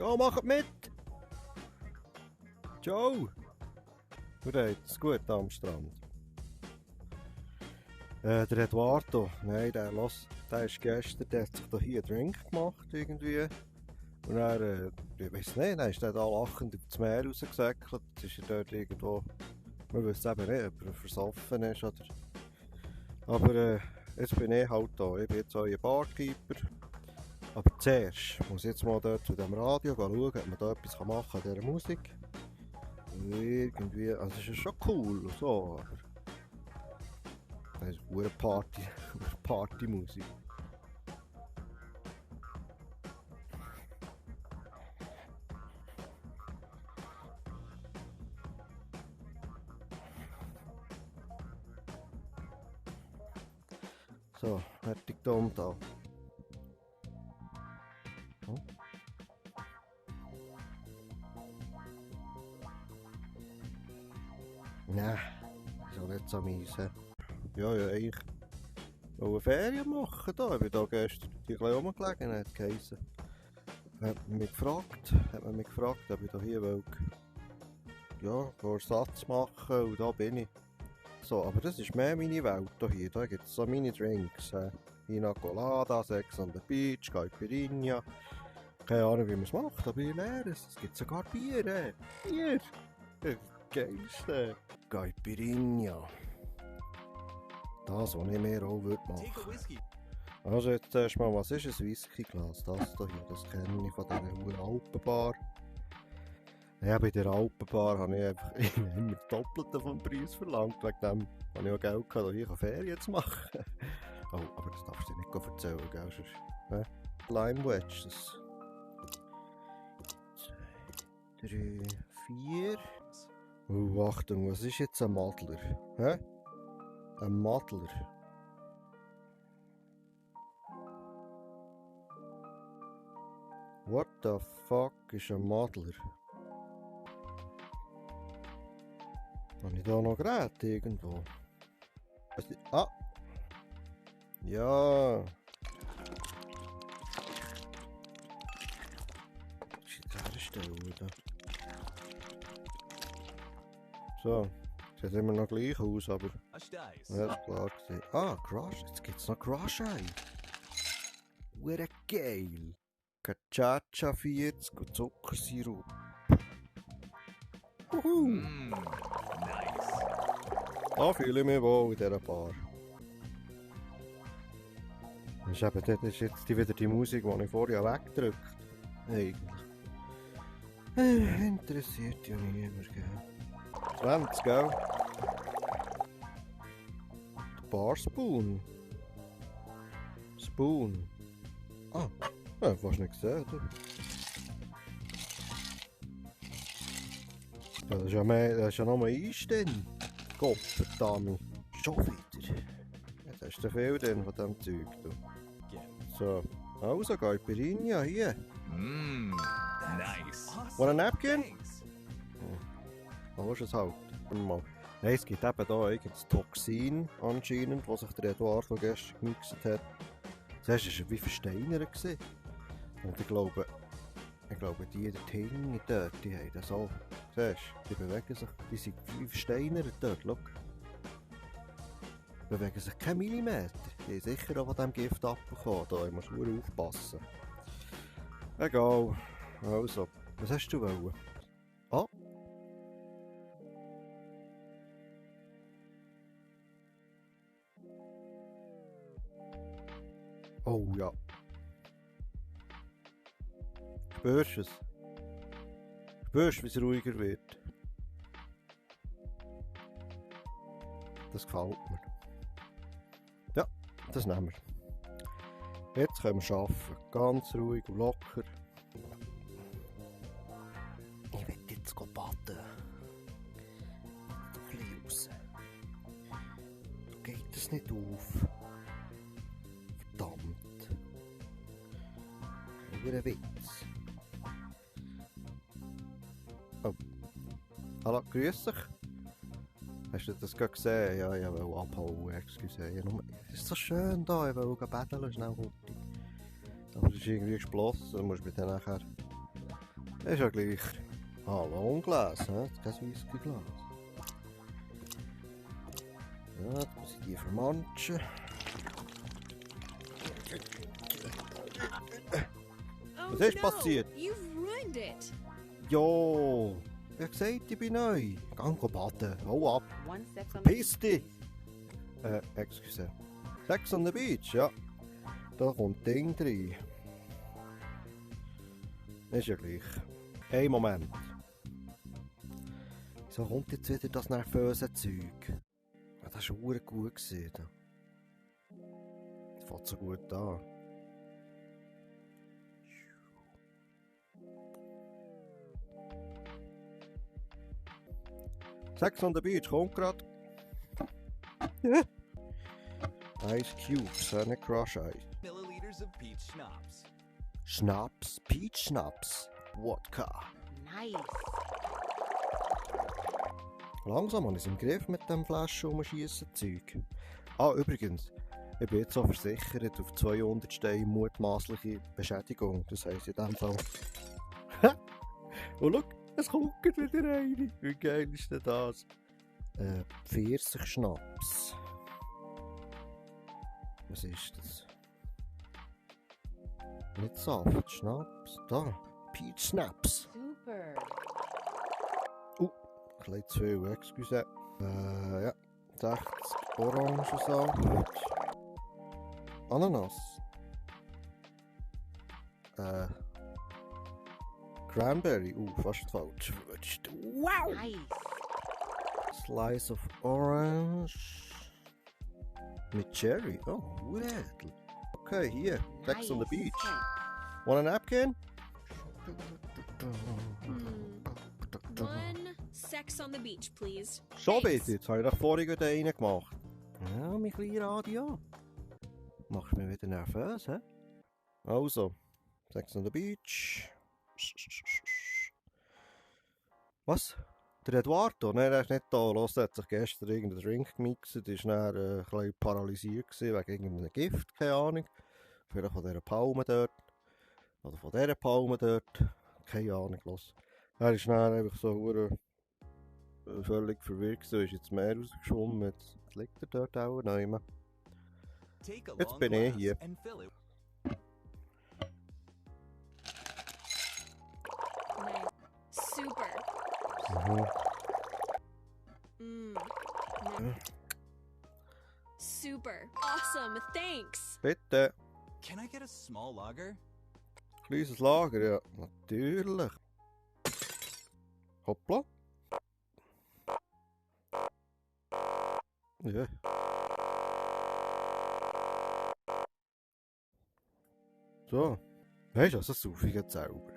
Ja, macht mit! Ciao! Wie geht's? Gut am Strand? Der Eduardo, nein, der ist gestern, der hat sich da hier einen Drink gemacht irgendwie. Und er, ich weiß nicht, dann ist der da lachend ins Meer rausgesäckelt. Jetzt ist er dort irgendwo, man weiß eben nicht, ob er versoffen ist oder... Aber jetzt bin ich halt da, ich bin jetzt euer Barkeeper. Aber zuerst muss ich jetzt mal dort zu dem Radio schauen, ob man da etwas machen kann an dieser Musik. Irgendwie, also es ist schon cool und so, aber... Das ist eine Partymusik. So, fertig dumm da. Oh. Nein, so nicht so mies. Ja, ich wollte eine Ferien machen da. Ich bin da gestern ein bisschen rumgelegen, hat geheißen. Hat man mich gefragt, ob ich da hier will, ja, Ersatz machen und da bin ich. So, aber das ist mehr meine Welt hier. Da gibt es so meine Drinks. Pina Colada, Sex on the Beach, Caipirinha. Keine Ahnung, wie man es macht, aber ich lerne es. Es gibt sogar Bier. Bier! Das Geilste. Caipirinha. Das, was ich mir auch machen würde. Also jetzt erstmal, was ist ein Whiskyglas? Das hier, das kenne ich von dieser Alpenbar. Ja, bei der Alpenbar habe ich einfach immer das Doppelte vom Preis verlangt. Wegen dem habe ich auch Geld gehabt, hier Ferien zu machen. Oh, aber das darfst du dir nicht erzählen, gell? Sonst, Lime Wedge, das... 2, 3, 4... Oh, Achtung, was ist jetzt ein Madler? Hä? Ein Madler? What the fuck ist ein Madler? Habe ich da noch Geräte irgendwo? Ah! Ja! Das ist jetzt eine Stelle da. So, sieht immer noch gleich aus, aber... Ja, ist klar gewesen. Ah, Crush, jetzt gibt's noch Crush-Ei. Hure geil! Cachacha 40 und Zuckersirup. Nice. Da fühle ich mich wohl in dieser Bar. Das ist jetzt wieder die Musik, die ich vorher weggedrückt habe. Eigentlich. Interessiert ja niemand, gell? 20, gell? Der Bar Spoon. Spoon. Ah, ja, fast nicht gesehen, du. Ja, das ist ja noch mal Einstehen. Gottverdammt. Schon wieder. Jetzt hast du viel drin von diesem Zeug, du. So, also Caipirinha hier. Nice. Want a napkin? Was ist es halt? Mal. Nein, es gibt eben hier das Toxin anscheinend, das sich der Eduardo gestern gemixt hat. Zuerst war er wie versteinert. Und ich glaube die dort hinten dort, die haben das auch. Siehst du, die bewegen sich, die sind wie versteinert dort, schau. Die bewegen sich keinen Millimeter. Die haben sicher auch von diesem Gift abbekommen. Da muss man aufpassen. Egal. Also, was hast du wollen? Ah! Oh ja. Spürst du es? Spürst du, wie es ruhiger wird? Das gefällt mir. Ja, das nehmen wir. Jetzt können wir arbeiten. Ganz ruhig und locker. Ich will jetzt baden. Ein bisschen raus. Da geht es nicht auf. Verdammt. Über einen Witz. Oh. Hallo, grüß dich. Hast du das gerade gesehen? Ja, ich will abhauen, excuse. Es ist so schön da, ich will baden schnell heute. Aber es ist irgendwie geschlossen, du musst mich dann nachher Das ist ja gleich. Ballonglas, ne? Kein Whiskyglas. Ja, jetzt muss ich die vermanschen. Was ist passiert? You've ruined it. Jo, ich hab gesagt, ich bin neu. Gang baden, hau ab. One sex on the Verpiss beach, dich! Excuse. Sex on the Beach, ja. Da kommt Ding rein. Ist ja gleich. Hey, Moment. Wieso kommt jetzt wieder das nervöse Zeug? Ja, das war verdammt gut gewesen. Das fängt so gut an. Sex on the Beach kommt grad. Ja. Ice Cubes, nicht Crush Ice. Milliliters of peach schnapps. Schnaps, Peach Schnaps, Wodka. Nice. Langsam habe ich es im Griff mit dem Flaschen umschiessen Zeug. Ah, übrigens, ich bin jetzt so versichert auf 200 Steine mutmaßliche Beschädigung. Das heisst in dem Fall. Und schau, es kommt gleich wieder eine. Wie geil ist denn das? Pfirsichschnaps. Was ist das? Nicht Saft, Schnaps. Da, Peach Schnaps. Super. Ein bisschen zu viel, excuse. Ja, 60 Orangensaft. Ananas. Cranberry. Fast falsch. Wow! Nice. Slice of orange. Mit Cherry. Oh, edel. Okay, hier. Sex on the beach. Want a napkin? One sex on the beach, please. Schon Thanks. bitte, jetzt habe ich doch vorhin gerade einen gemacht. Ja, mein kleiner Radio. Macht mich wieder nervös, hä? Also, Sex on the Beach. Was? Der Eduardo? Nein, der ist nicht da. Los, der hat sich gestern irgendeinen Drink gemixt. Der war dann ein bisschen paralysiert gewesen, wegen irgendeinem Gift, keine Ahnung. Vielleicht von dieser Palme dort. Oder von dieser Palme dort. Keine Ahnung, los. Er ist dann einfach so völlig verwirrt gewesen, ist ins Meer rausgeschwommen. Jetzt liegt er dort auch noch immer. Take a Jetzt long bin ich glass hier. and fill it. Nice. Super. Mhm. Nice. Super. Awesome. Thanks. Bitte. Can I get a small lager? Kleines Lager, ja. Natürlich. Hoppla. Ja. So. Weißt du, also sauf ich jetzt selber.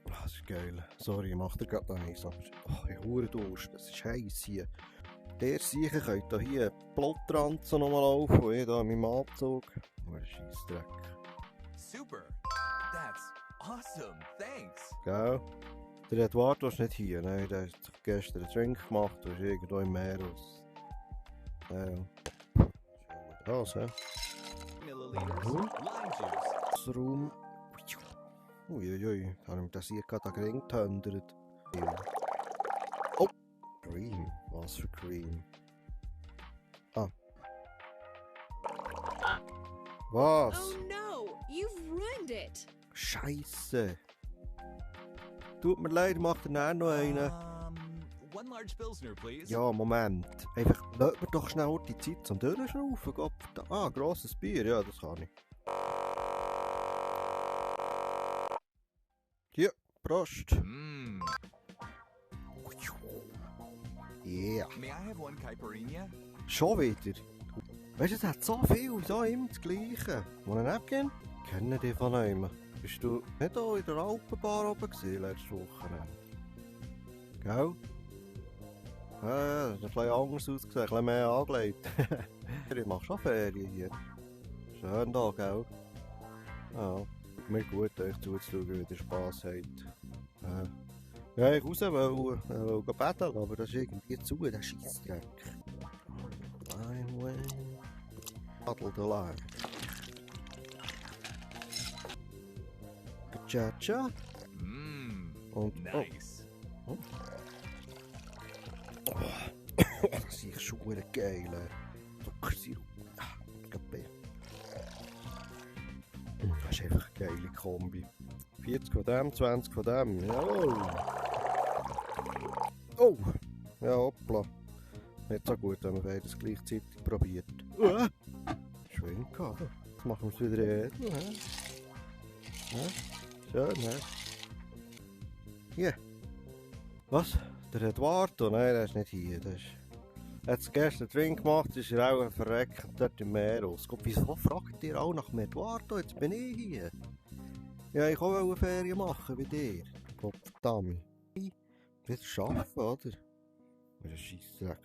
Das ist geil. Sorry, ich mach dir gerade noch eins, aber ich habe Durst. Es ist heiß hier. Der sicher könnte hier Blottranzen nochmal laufen und ich hier in meinem Anzug. Oh, Scheissdreck. Super. That's awesome. Thanks. Gell? Der Eduardo ist nicht hier, nein, der hat sich gestern einen Drink gemacht und ist irgendwo im Meer aus. Das, hä? Milliliters Mhm. lime juice. Das Raum. Uiuiui, da habe ich mir das hier gerade an den Ring gehändert. Oh! Cream. Was für Cream? Ah. Was? Oh no. You've ruined it. Scheisse. Tut mir leid, macht er noch einen. One large Pilsner, please. Ja, Moment. Einfach, lass mir doch schnell die Zeit zum Durchschnaufen. Gott, grosses Bier, ja, das kann ich. Hier, Prost. Mmm. Yeah. May I have one caipirinha? Schon wieder? Weißt du, es hat so viel, so immer das Gleiche. Wollen wir nicht gehen? Kennen die von einem? Bist du nicht auch in der Alpenbar oben gewesen, letzte Woche? Gell? Ja, das hat ein bisschen anders ausgesehen, ein bisschen mehr angelegt. Ich mache schon Ferien hier. Schön da, gell? Ja, mir gut, euch zuzuschauen, wie ihr Spass habt. Ja, ich wollte raus, betteln, aber das ist irgendwie zu, der Scheissdreck. away. Paddle the line. Cha-cha. Und, Nice. oh, das ist schon geil. Zuckersirup. Das ist einfach eine geile Kombi. 40 von dem, 20 von dem. Jawohl. Oh! Ja, hoppla. Nicht so gut, wenn man beides gleichzeitig probiert. Schön gehabt. Jetzt machen wir es wieder edel. Ja, schön, ne? Hier. Was? Der Eduardo? Nein, der ist nicht hier. Der ist... Er hat gestern Drink gemacht, ist er auch verreckt dort im Meer aus. Gott, wieso fragt ihr auch nach dem Eduardo? Jetzt bin ich hier. Ja, ich wollte auch eine Ferien machen wie dir. Gott verdammt. Wieder arbeiten, oder? Das ist ein Scheissdreck.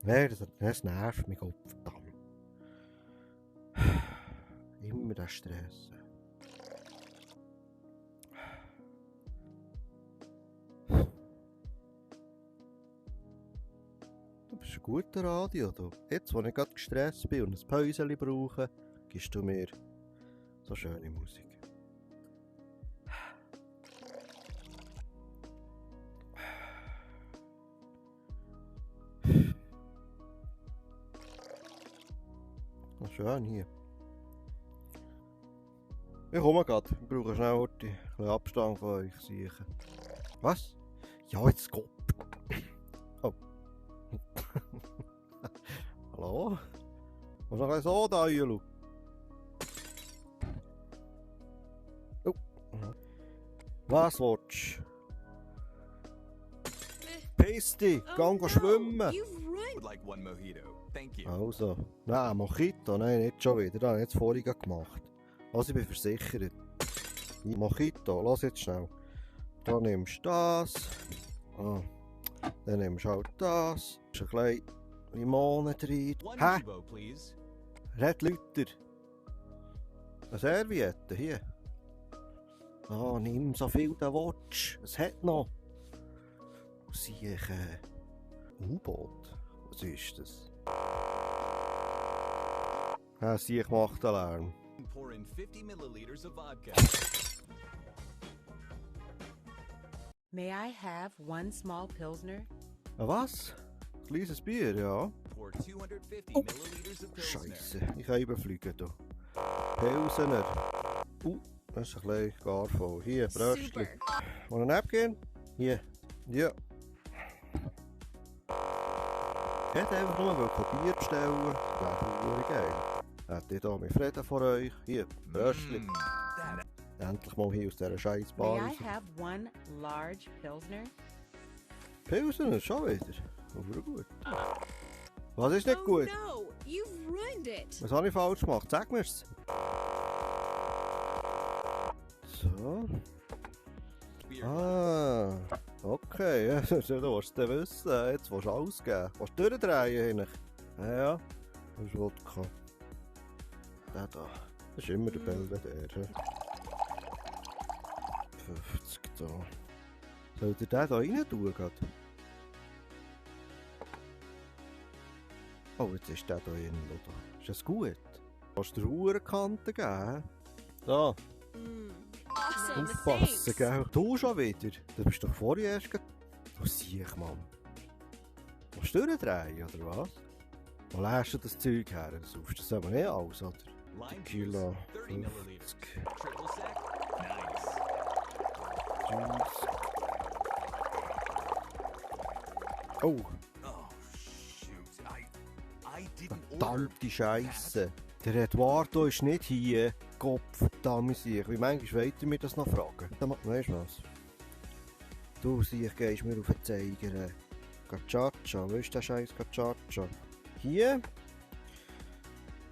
Nein, das nervt mich, Gott verdammt. Immer der Stress. Du bist ein guter Radio, du. Jetzt, wo ich gerade gestresst bin und ein Päuschen brauche, gibst du mir so schöne Musik. Oh, schön hier. Ich komme gerade. Ich brauche schnell ein bisschen Abstand von euch sicher. Was? Ja, jetzt Gott. Oh. Hallo? Was noch ein Soda, Julu? Oh. Was willst du? Piss dich, geh schwimmen! You've ruined. Would like one mojito. Thank you. Also, nein, Mojito, nein, nicht schon wieder, das habe ich jetzt vorhin gemacht. Also, ich bin versichert. Mojito, lass jetzt schnell. Da nimmst du das. Ah. Dann nimmst du halt das. Da ist ein bisschen Limone drin. One Hä? Mojito, please. Red Lüter. Eine Serviette, hier. Ah, nimm so viel du willst. Es hat noch. Sieh ich, U-Boot. Was ist das? Ja, sieh ich macht den Lärm. Pour in 50 milliliters of vodka. May I have one small Pilsner? Was? Ein kleines Bier, ja. Pour 250 milliliters of Pilsner. Scheisse, ich kann überfliegen hier. Pilsener. Das ist ein bisschen gar voll. Hier, Bröstchen. Super. Wollen wir abgehen? Hier. Ja. Ich hätte einfach nur Bier bestellen. Das wäre verdammt geil. Hätte ich hier mit Frieden vor euch. Hier, Bröstchen. That Endlich mal hier aus dieser scheiß May Bar I raus. have one large Pilsner? Pilsener, schon wieder. Aber gut. Was ist nicht Oh gut? no, you've ruined it. Was habe ich falsch gemacht? Sag mir's. So. beer. Ah, okay. Ja, du willst es wissen. Jetzt willst du ausgeben. Willst du durchdrehen? Eigentlich? Ja, das ist Wodka. Der da. Das ist immer der Belvedere. 50 da. Sollt ihr den da rein tun? Grad? Oh, jetzt ist der da drin, oder? Ist das gut? Kannst du dir Uhrenkanten geben? Da, Awesome, aufpassen, thanks. gell? Du schon wieder? Du bist doch vorher erst Du siehst, Mann. Willst du durchdrehen, oder was? Wo lässt du das Zeug her? Du suchst das aber nicht aus, oder? Lime Kilo, juice, 30 milliliters. 50. Triple sec. Nice. Juice. Oh, Oh, shoot. I didn't order. verdammte Scheisse. Der Eduardo ist nicht hier. Gottverdammt sich. Wie manchmal wollt ihr mir das noch fragen? Weißt du was? Du siehst, gehst mir auf den Zeiger. Cachacha, wo ist der scheiß Cachacha? Hier.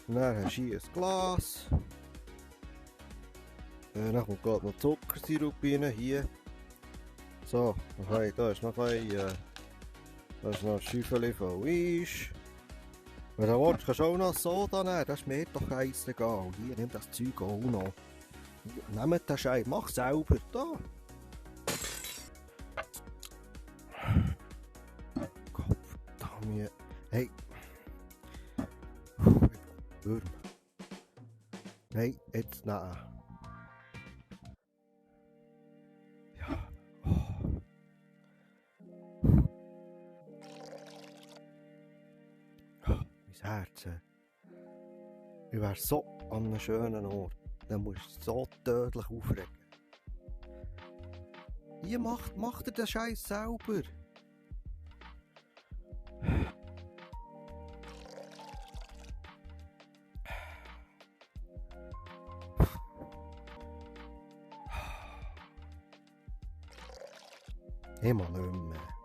Und dann hast du hier ein Glas. Dann kommt gerade noch Zuckersirup rein. Hier. So, okay, da ist noch ein bisschen, da ist noch ein Schäufchen von Eis. Wenn du willst, kannst du auch noch Soda nehmen, das ist mir doch egal. Hier, nimm das Zeug auch noch. Nimm den Scheiß, mach selber, da. Gottverdammt. Hey, Würm. Nein, jetzt nein. Ja. Oh. Mein Herz. Ich wäre so an einem schönen Ort. Dann musst du so tödlich aufregen. Hier macht er den Scheiß selber. Ich mag nicht mehr.